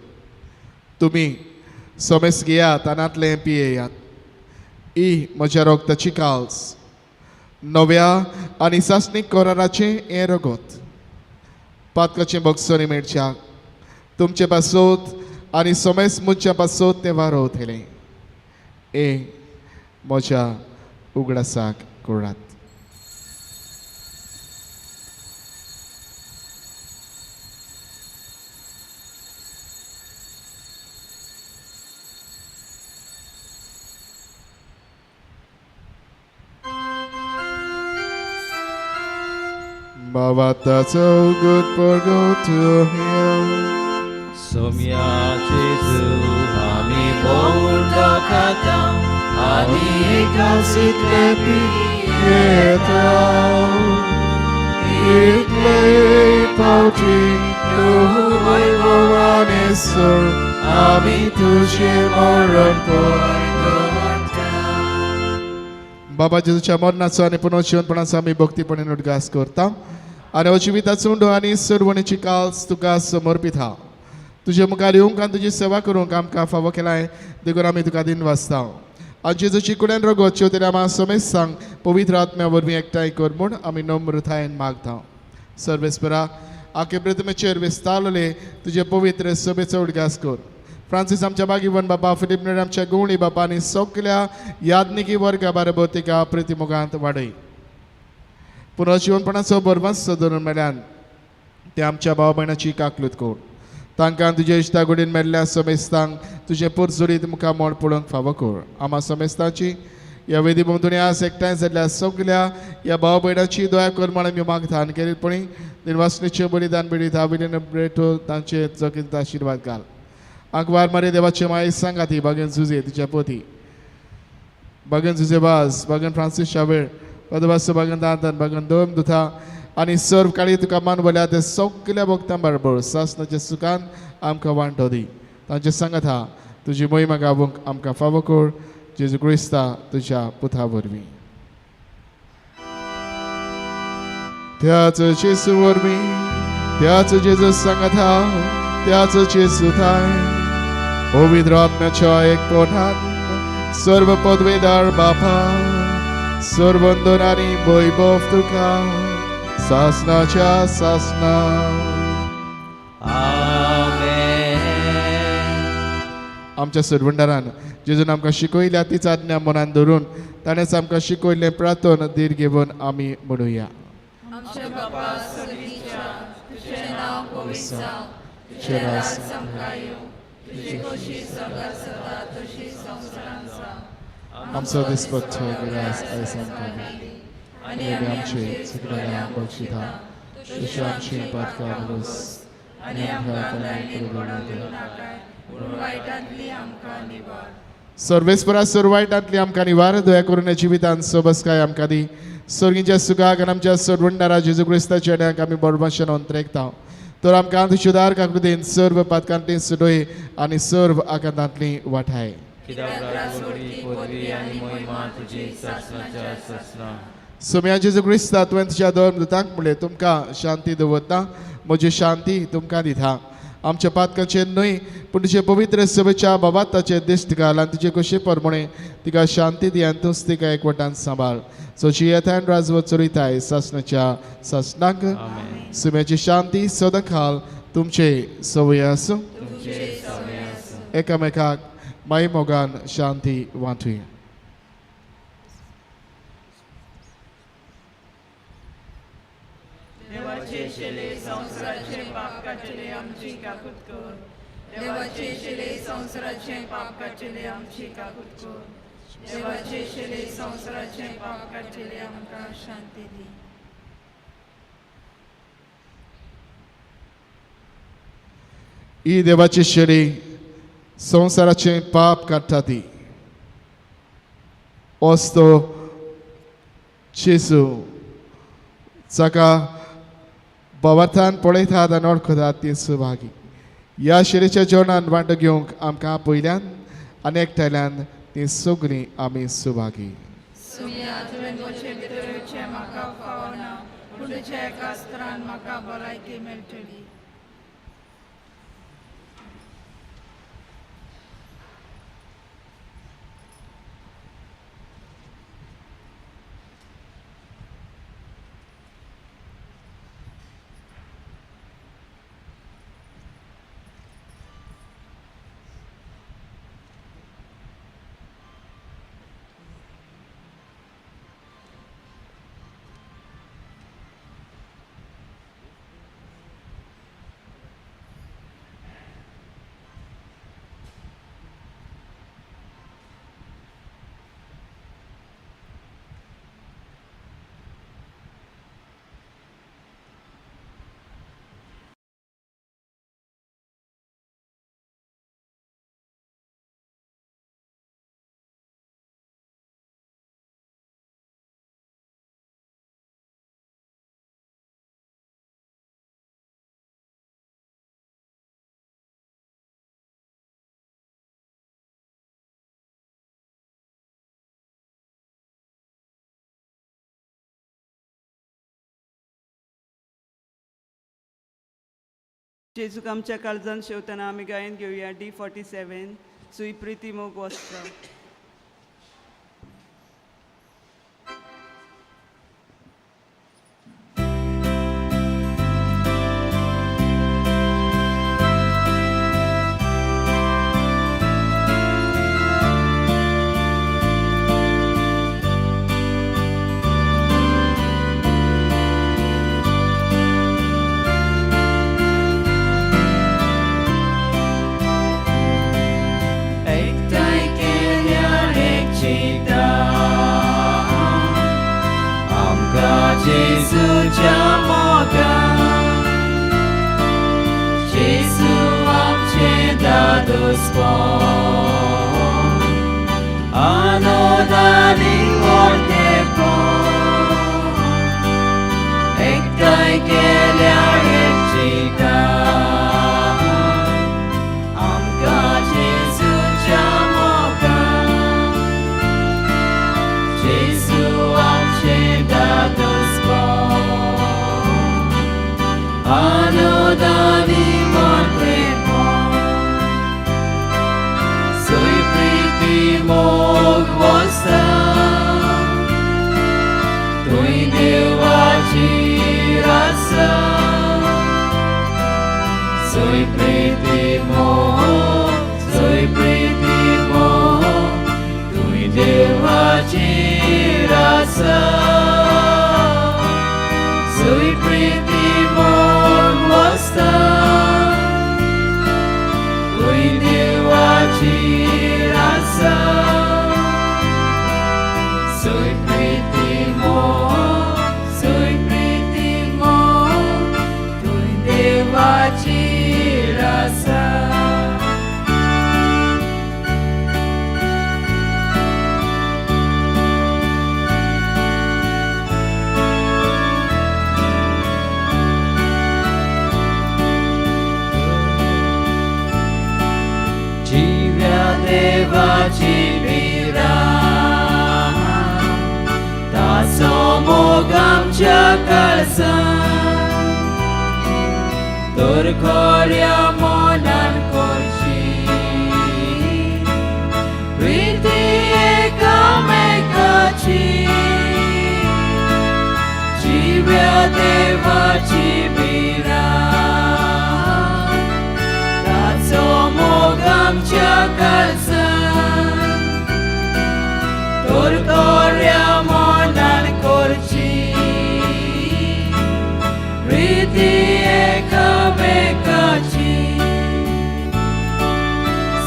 A: तुमी सोमेस घेयात आनांतलें पियेयात, ही म्हज्या रगताची काल्स, नव्या आनी सासणीक कराराचें हें रगत, पातकाचें बगसणी मेळच्याक तुमचे पासत आनी सोमेस मुच्या पासत तें वारोवतलें. हें म्हज्या उगडासाक करात. Baba, that's so good for go to him.
F: Somya Jesu, आमी भोंवडो खाता आनी एकासितले पियेता.
A: इतले पावटी तूं वैभवानेसर आमी तुझे मरण पडटा. बाबा जेजूच्या मरणाचो आनी पुनर्जिवनपणाचो आमी भक्तीपणान उडगास करता आनी हो जिविताचो उंडो आनी सरवणीची काल्स तुका समर्पिता. तुजे मुखार येवंक आनी तुजी सेवा करूंक आमकां फावो केलाय देखून आमी तुका दिन वाचता. आनी जेजूची कुड्यान रगत शेवतेल्या आमा समेस्तांक पवित्र आत्म्या वरवीं एकठांय कर म्हूण आमी नम्रतायेन मागता. सर्वेस्परा आखे प्रतिमेचेर विस्तारले तुजे पवित्र सभेचो उडगास कर. फ्रांसीस आमच्या बागीवन बाबा, फिलीप नेर आमच्या गुवणी बाबा आनी सगल्या याज्ञिकी वर्गा बरोबर तिका प्रतिमुखांत वाडय. पुनर्जिवनपणाचो बरवास धरून मेल्यान ते आमच्या भाव भयणाची काकलूत कर. तांकां तुजे इश्टा गुडीन मेल्ल्या समेस्तांक तुजें पोरजोडीत मुखार मोड पळोवंक फावो कर. आमा समेस्तांची ह्या वेदी भोंवतणी आज एकठांय जाल्ल्या सगल्या ह्या भाव भयणाची दया कर म्हूण आमी मागता आनी केरीपणी निर्वासनेचे बलिदान बेडी धाविलेन ब्रेटो तांचे जगीत आशिर्वाद घाल. आंकवार मारे देवाचे माये सांगाती बागेन जुजे तिच्या पोती, बागेन जुजे बाज, बागेन फ्रांसीस शावेर, पदवास बागेन दांतन, बागेन दोम दुथा आनी सर्व काळी तुका मानवल्या ते सगल्या भक्तां बरोबर सासनाच्या सुखान आमकां वांटो दी. तांचे सांगात तुजी मोहिमा गावूंक आमकां फावो कर. जेजू क्रिस्ता तुज्या पुता वरवीं. त्याच जेजू वरवीं, त्याच जेजू सांगाता, त्याच जेजू थाय पवित्र आत्म्याच्या एकपणान सर्व पदवेदार बापा, सर्वंदन आनी वैभव तुका सासनाच्या सासना.
F: आमेन.
A: आमच्या सरवंडारान जेजून आमकां शिकयल्या तीच आज्ञा मनान धरून ताणेंच आमकां शिकयल्लें प्रार्थन धीर घेवन आमी म्हणुया.
B: आमच्या बापा स्वर्गीच्या, तुजें नांव पवित्र जावं, तुजें राज आमकां येवं, तुजी खोशी स्वर्गार जाता तशी संवसारांत जावं.
A: आमचो दिसपट्टो ग्रास आयज आमकां दी आनी आमी आमचे चुकलेल्या बक्षिता तशी आमची पातकां भरोस
B: आनी आमकां दायणीत पडोवंक दिवं नाकाय, पूण वायटांतली आमकां निवार.
A: सर्वेस्परा सर्व वायटांतली आमकां निवार, दया करून जिवितान सोबसकाय आमकां दी. सर्गीच्या सुखाक आनी आमच्या सोडवणदारा जेजू क्रिस्ताच्या चेड्यांक आमी बरोबरशें अंतरेकता. तर आमकां तुज्या उदार काकृतीन सर्व पातकांतली सुडय आनी सर्व आकांतांतली वाठाय.
F: कित्याक राजवटी, पदवी आनी महिमा तुजी सासणाच्या सासणा.
A: सोम्या जेजू क्रिस्ता, तुवें तुज्या धर्मदूतांक म्हणलें, तुमकां शांती दवरता, म्हजी शांती तुमकां दिता. आमच्या पातकाचेर न्हय पूण तुजे पवित्र सभेच्या बाबाताचेर दिश्ट घाल आनी तुजे कशे प्रमाणे तिका शांती दी आनी तूंच तिका एकवटान सांबाळ. सोची येतान राजवत चलयताय सासणाच्या सासणाक. सुम्याची शांती सदां खाल तुमचे संवय आसूं. एकामेकाक माई मोगान शांती वांटुया.
D: देवाचे शेले संवसाराचे पाप काडचेले आमची काकूत कर.
B: देवाचे शेले संवसाराचे पाप काडचेले आमची काकूत कर. देवाचे शेले संवसाराचे पाप काडचेले आमकां शांती दी.
A: ही देवाची शेली संवसाराचें पाप काडटा ती वस्तो जेजू जाका भावार्थान पळयतात आनी वळखतात ती सुभागी. ह्या शेरीच्या जेवणान वांटो घेवंक आमकां पयल्यान आनी एकट्याल्यान ती सगळीं आमी सुभागी.
B: सुम्या, तुवें म्हजे भितर येवचें म्हाका फावना, पूण तुज्या एका अस्त्रान म्हाका भलायकी मेळटली.
D: जेजूक आमच्या काळजान शेवतना आमी गायन घेवया D47 सुई प्रिती मोग वस्त्र.
F: एकठांय केल्यार एक चिंता आमकां जेजूच्या मोगान. जेजू आमचें दादोसपण आनंदानी व्हडलेपण. एकठांय केल्यार एक चिंता आमकां जेजूच्या मोगान. जेजू आमचें दादोसपण आनंदानी व्हडलेपण. सुय प्रिती मोग वस्ता तुंय देवाची रासा. सुय प्रिती मोग, सुय प्रिती मोग, तुंय देवाची रासा. सुय प्रिती मोग वस्ता तुंय देवाची रासा. सुय प्रिती मोग, सुय प्रिती मोग, तुंय देवाची
B: देवाची भिरांत ताचो मोग आमच्या काळजांत तर खऱ्या मनान करची प्रीती एकामेकाची जिव्या देवाची भिरांत ताचो मोग आमच्या काळजांत तर खऱ्या मनान करची प्रीती एकामेकाची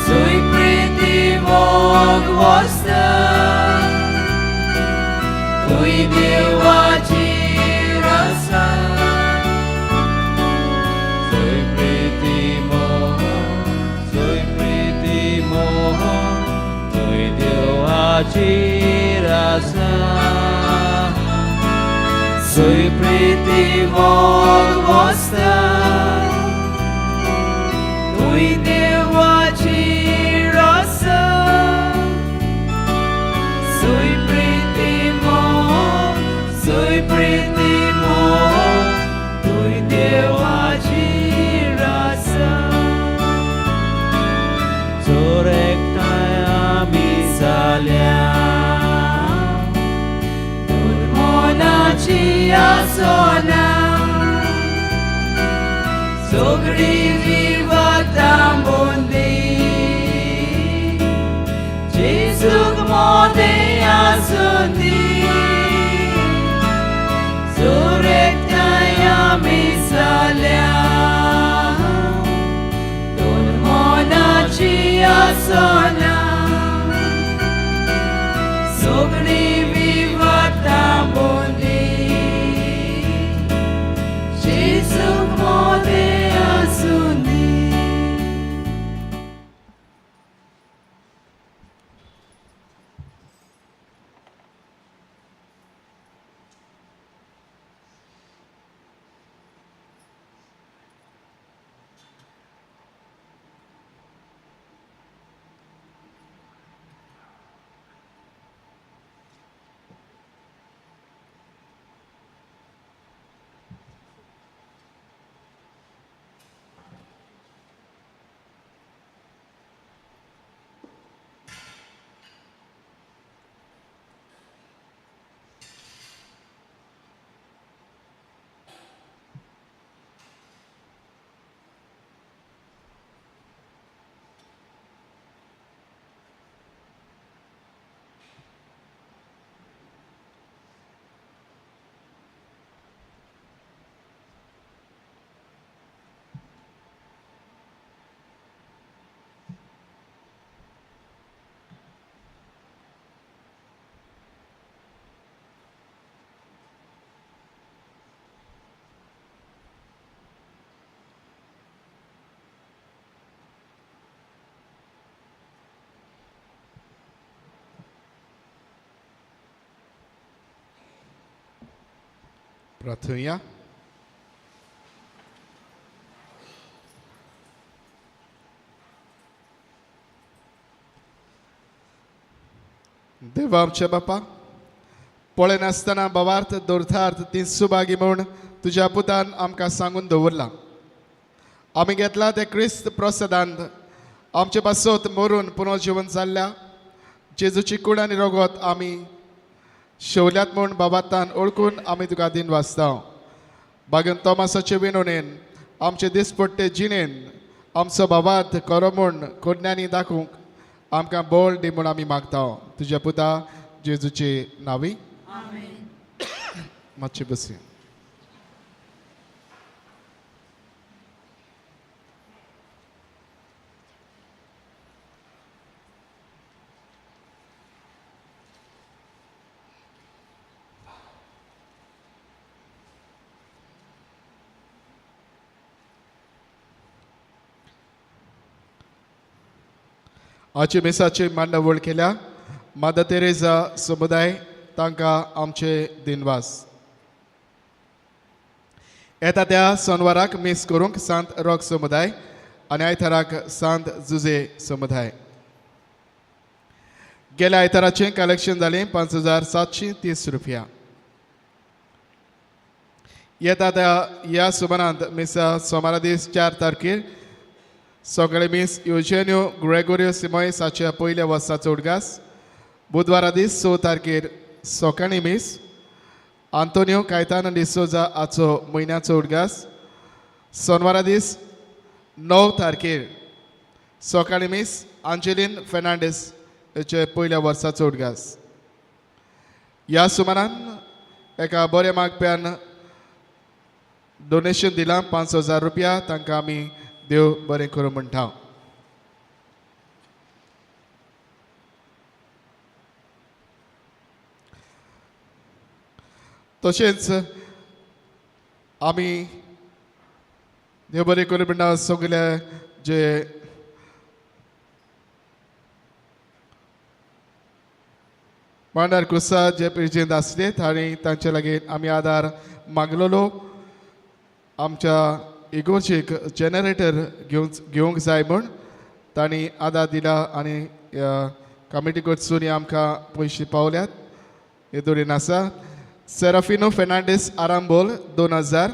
B: सुय प्रीती मोग वसता तुय देवाची रसा
F: Soy प्रीति मोह, soy प्रीति मोह, तुय देवाची रासा.
B: सुय प्रीती मोग वसता तुय देवाची रसा सुय प्रीती मोग, सुय प्रीती मोग, तुय देवाची रसा.
F: जोर एकठांय आमी जाल्या
B: दोन मनाची आसना सगळी जिवातां बोंदी जेजूक मोदें आसूं दी जोर एकठांय आमी जाल्या दोन मनाची आसना सगळी विवातां बोंदी जेजूक मोदें आसूं दी.
A: प्रार्थुया. देवा आमच्या बापा, पळयनासतना भावार्थ दोर्थार्थ ती सुभागी म्हूण तुज्या पुतान आमकां सांगून दवरला. आमी घेतला ते क्रिस्त प्रसादांत आमचे पासत मरून पुनर्जिवन जाल्ल्या जेजूची कूड आनी रगत आमी शेवल्यात म्हूण बाबातान ओळखून आमी तुका दिन वाचता. बागेन तोमासाचे विनोणेन आमचे दिसपट्टे जिणेन आमचो बाबात खरो म्हूण कोडण्यांनी दाखोवंक आमकां बळ दी म्हूण आमी मागता, तुज्या पुता जेजूचे नांवी. मातशें बसया. आजचे मिसाची मांडावळ केल्या मादर तेरेजा समुदाय तांकां आमचे दिनवास. येता त्या सोनवाराक मीस करूंक सांत रॉक समुदाय आनी आयताराक सांत जुजे समुदाय. गेल्या आयताराचें कलेक्शन जालें 5730 रुपया. येता त्या ह्या सुमारांत मिसा सोमारा दीस 4 तारखेर सगळे मीस युजेन्यो ग्रेगोरियो सिमोयस हाच्या पयल्या वर्साचो उडगास. बुधवारा दीस 6 तारखेर सकाळी मीस आंतोनियो कायतानो डिसोजा हाचो म्हयन्याचो उडगास. सोनवारा दीस 9 तारखेर सकाळी मीस आंजेलीन फेर्नांडीस हाचे पयल्या वर्साचो उडगास. ह्या सुमारान एका बऱ्या मागप्यान डोनेशन दिलां 5000 रुपया. तांकां आमी देव बरें करूं म्हणटा. तशेंच आमी देव बरें करूं म्हणटा सगळे जे मांडार कुसा जे पिरजेंत आसले तांणी तांचे लागीं आमी आदार मागलेलो. आमच्या इगोर्जेक जनरेटर घेवंक जाय म्हूण तांणी आदार दिला आनी कमिटी कडसून आमकां पयशे पावल्यात. हे दोरीन आसा सेराफिनो फेर्नांडीस आरांबोल 2000,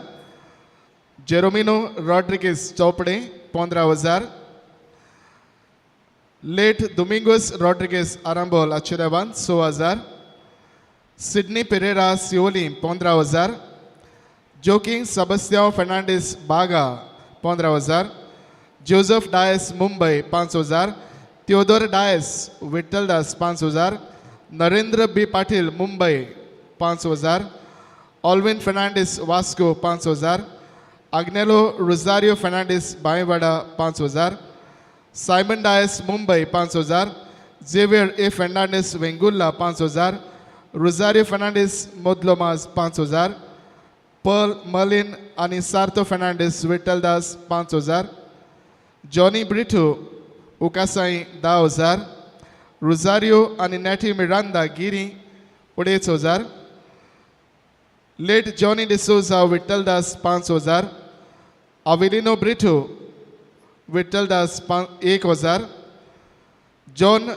A: जेरोमिनो रॉड्रिगीस चोपडे 15000, लेट दोमिंगोस रॉड्रिगीस आरांबोल आचेरेवान 6000, सिडनी पेरेरा सिओली 15000, जोकिंग सेबास्तियांव फेर्नांडीस बागा 15000, जोजफ डायस मुंबय 5000, थियोदोर डायस विठ्ठलदास 5000, नरेंद्र बी पाटील मुंबय 5000, ऑल्विन फेर्नांडीस वास्को 5000, आग्नेलो रोजारियो फेर्नांडीस बायवाडा 5000, सायमन डायस मुंबय 5000, झेवियर ए फेर्नांडीस वेंगुर्ला 5000, रोजारियो फेर्नांडीस मोदलो माज 5000, पर्ल मलिन आनी सार्थो फेर्नांडीस विठ्ठलदास 5000, जॉनी ब्रिटो उकासाई 10000, रोजारियो आनी नॅटी मिरांदा गिरी 2500, लेट जॉनी डिसोजा विठ्ठलदास 5000, आवेलिनो ब्रिटो विठ्ठलदास 1000, जॉन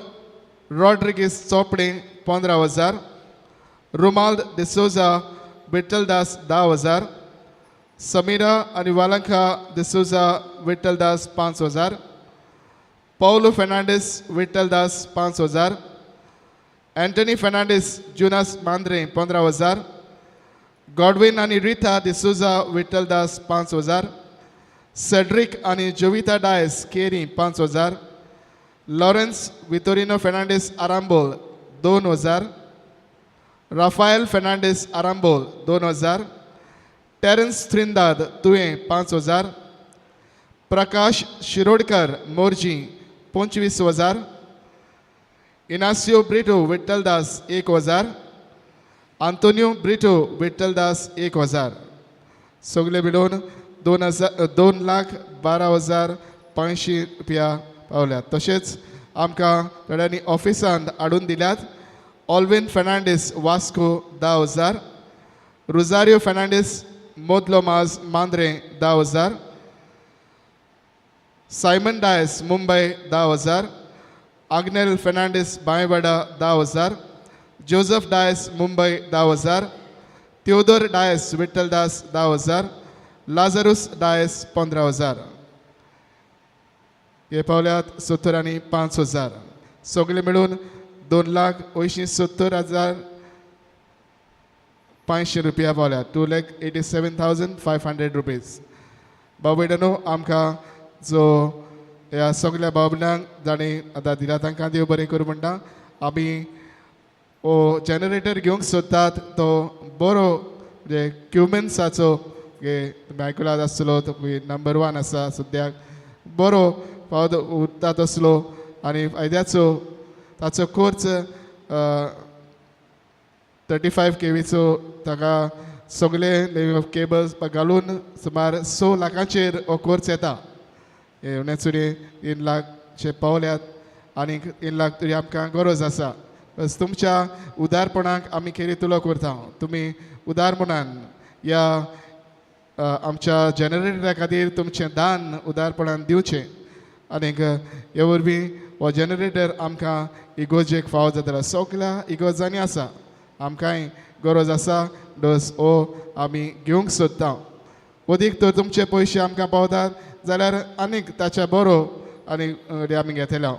A: रॉड्रिगीस चोपडे 15000, रुमाल्द डिसोजा विठ्ठलदास 10000, समीरा आनी वालंका डिसोजा विठ्ठलदास 5000, पावलो फेर्नांडीस विठ्ठलदास 5000, अँटनी फेर्नांडीस जुनास मांद्रे 15000, गॉडविन आनी रिता डिसोजा विठ्ठलदास 5000, सेड्रिक आनी जोविता डायस केरी 5000, लॉरेन्स वितोरिनो फेर्नांडीस आरांबोल 2000, राफायल फेर्नांडीस आरांबोल 2000, टेरन्स त्रिंदाद तुयें 5000, प्रकाश शिरोडकर मोरजी 25000, इनासियो ब्रिटो विठ्ठलदास 1000, आंतोनियो ब्रिटो विठ्ठलदास 1000. सगळे मिळून 2000 2,12,500 रुपया पावल्यात. तशेंच आमकां थोड्यांनी ऑफिसांत हाडून दिल्यात ऑल्विन फेर्नांडीस वास्को 10000, रोजारियो फेर्नांडीस मोदलो माज Mandrem 10000, Simon Dias Mumbai 10000, Agnel Fernandes बायवाडा 10000, Joseph Dias Mumbai 10000, Theodore Dias Vithaldas 10000, लाजरूस Dias 15000. हे पावल्यात 70 आनी 5000. सगळे मेळून 2,80,70,500 रुपया पावल्यात. 2,87,500 रुपीज. भाव भयणांनो, आमकां जो ह्या सगल्या भाव भयणांक जाणीं आतां दिला तांकां देव बरें करूं म्हणटा. आमी हो जनरेटर घेवंक सोदतात तो बरो म्हणजे क्युमेन्साचो तुमी आयकुलात आसतलो, तो नंबर 1 आसा सद्याक, बरो पावत उरता तसलो आनी फायद्याचो. ताचो खर्च 35 केवीचो, ताका सगळे केबल्स घालून सुमार 6 लाखांचेर हो खर्च येता. उणेच उणें 3 लाखचे पावल्यात आनी 3 लाख तरी आमकां गरज आसा. बस तुमच्या उदारपणाक आमी खेरीत तुलो करता. तुमी उदारपणान ह्या आमच्या जनरेटरा खातीर तुमचें दान उदारपणान दिवचें. आनीक हे वरवीं हो जनरेटर आमकां इगोर्जेक फावो जातलो. सगल्या इगोर्जांनी आसा, आमकांय गरज आसा, डोस हो आमी घेवंक सोदता. अदीक तर तुमचे पयशे आमकां पावतात जाल्यार आनीक ताच्या बरो आनी आमी घेतले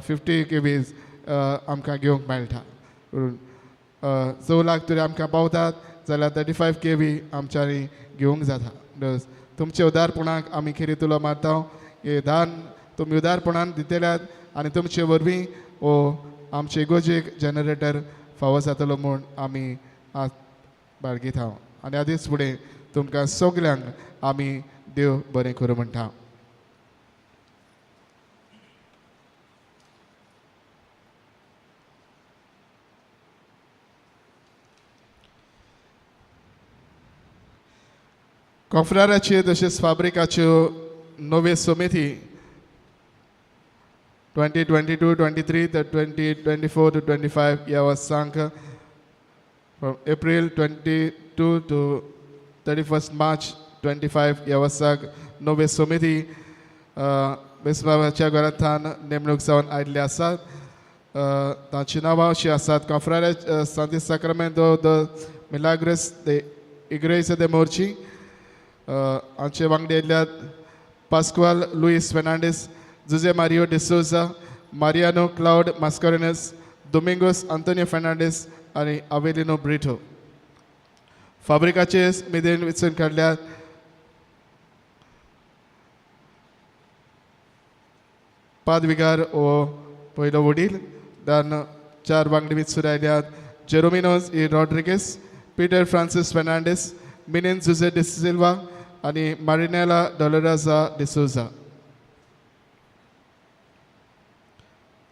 A: 50 केबीज आमकां घेवंक मेळटा. 4 लाख तरी आमकां पावतात जाल्यार 35 केबी आमच्यांनी घेवंक जाता. डोस तुमचे उदारपणाक आमी खेरीत उलो मारता. हे दान तुमी उदारपणान दितल्यात आनी तुमचे वरवीं हो आमचे इगोर्जेक जनरेटर फावो जातलो म्हूण आमी आज बाळगीता. आनी आदींच फुडें तुमकां सगल्यांक आमी देव बरें करूं म्हणटा. कॉफ्राराचे तशेंच फाब्रिकाच्यो नव्यो समिती 2022-23 to 2024-25 ह्या वर्सांक from April 22 to 31 March 25 ह्या वर्साक नव्यो समिती बेसबाबाच्या घरांतल्यान नेमणूक जावन आयिल्ले आसात. तांची नांवां अशीं आसात: कॉफ्रारे सांती साक्रामेंतो the Milagres de Igreja de Morchi हांचे वांगडी आयल्यात Pascual Luis Fernandes, Jose Mario D'Souza, Mariano Claude Mascarenhas, Domingos Antonio Fernandes आनी आवेलिनो ब्रिटो. फाब्रिकाचे मेदेन वेंचून काडल्यात पादविगार हो पयलो वडील, दान 4 वांगडी वेंचून आयल्यात जेरोमिनोज E Rodrigues, Peter Francis Fernandes, Minin Jose D'Silva आनी मारिनेला डॉलोराजा डिसोजा.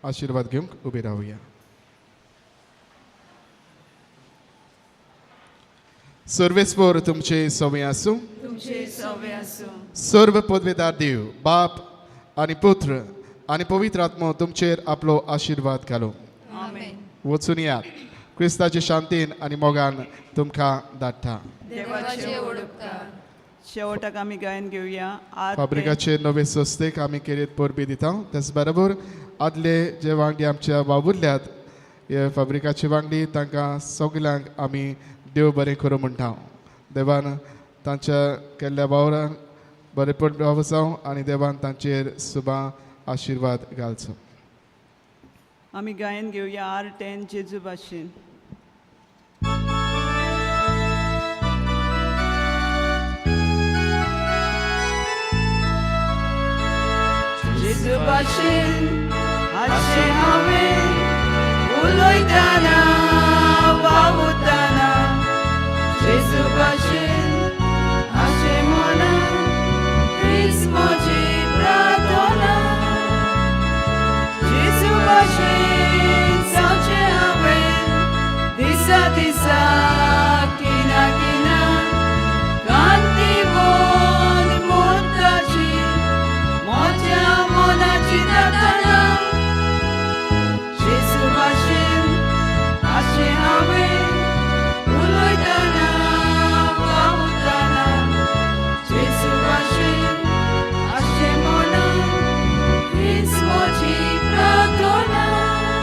A: आशिर्वाद घेवंक उबी रावया. सर्वेस्पोर तुमचे सवे आसूं,
D: तुमचे सवे आसूं.
A: सर्व पदवेदार देव बाप आनी पुत्र आनी पवित्र आत्मो तुमचेर आपलो आशिर्वाद घालूं.
B: आमेन.
A: वचून यात, क्रिस्ताचे शांतीन आनी मोगान तुमकां धाडटा.
D: देवाचे
B: उपकार.
D: शेवटाक आमी गायन घेवया.
A: फाब्रिकाचे नवे संस्थेक आमी केरीत परबी दिता. त्याच बरोबर आदले जे वांगडी आमच्या वावुरल्यात हे फाब्रिकाचे वांगडी तांकां सगल्यांक आमी देव बरें करूं म्हणटा. देवान तांच्या केल्ल्या वावरांक बरेपण जावं आनी देवान तांचेर सुबा आशिर्वाद घालचो.
D: आमी गायन घेवया R10 जेजू भाशेन. जेजू भाशेन हांशें हांवें उलयतना वावुरतना जेजू भाशेन.